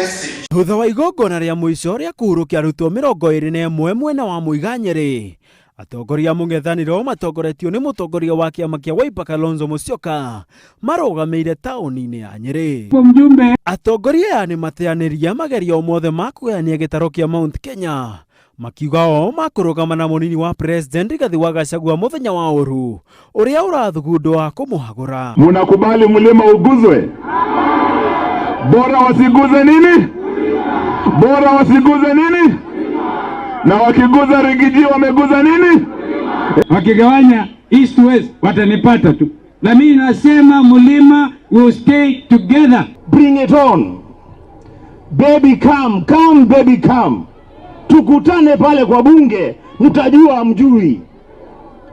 message. Thutha wa igongona rĩa mũico rĩa kũhurũkia arutwo 21 mwena wa Muiga Nyeri, atongoria a mũng'ethanĩro matongoretio nĩ mũtongoria wa kĩama kĩa Wiper Kalonzo Musyoka marũgamĩire taũni-inĩ ya Nyeri. Atongoria aya nĩ mateanĩria magerio mothe ma kũgayania gĩtarũ kĩa Mount Kenya makiuga o makũrũgama na mũnini wa president Rigathi wa Gachagua mũthenya wa ũru ũrĩa ũrathugundwo wa kũmũhagũra. Munakubali mlima uguzwe? Bora wasiguze nini? Bora wasiguze nini? Na wakiguza Rigiji wameguza nini? Wakigawanya east west watanipata tu, na mimi nasema mlima will stay together. Bring it on. Baby come, come baby come. Tukutane pale kwa bunge, mtajua mjui.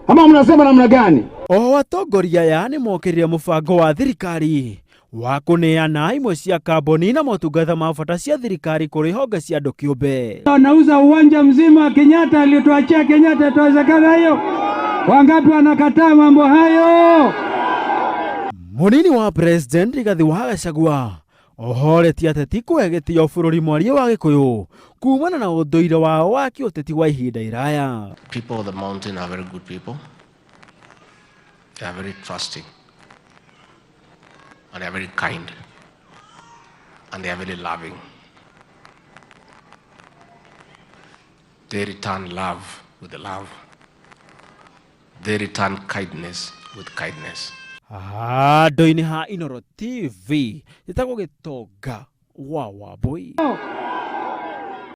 Ama mnasema namna gani? O atongoria aya nĩ mokĩrire mũbango wa thirikari wa kũneana imwe cia kambuni na motungata ma bata cia thirikari kũrĩ honge cia andũ kĩũmbe. Wanauza uwanja mzima wa Kenyatta aliyotuachia Kenyatta, itawezekana hiyo? Wangapi wanakataa mambo hayo? Mũnini wa president Rigathi wa Gachagua ohoretie ateti kũhe gĩtĩo bũrũri mwaria wa Gĩkũyũ kumana na ũndũire wao wa kĩũteti wa ihinda iraya. People of the mountain are very good people. They are very trusting. And they are very kind. And they are very loving. They return love with love. They return kindness with kindness. Handũ-inĩ ha Inooro TV, njĩtagwo Gĩtonga wa Wambũi.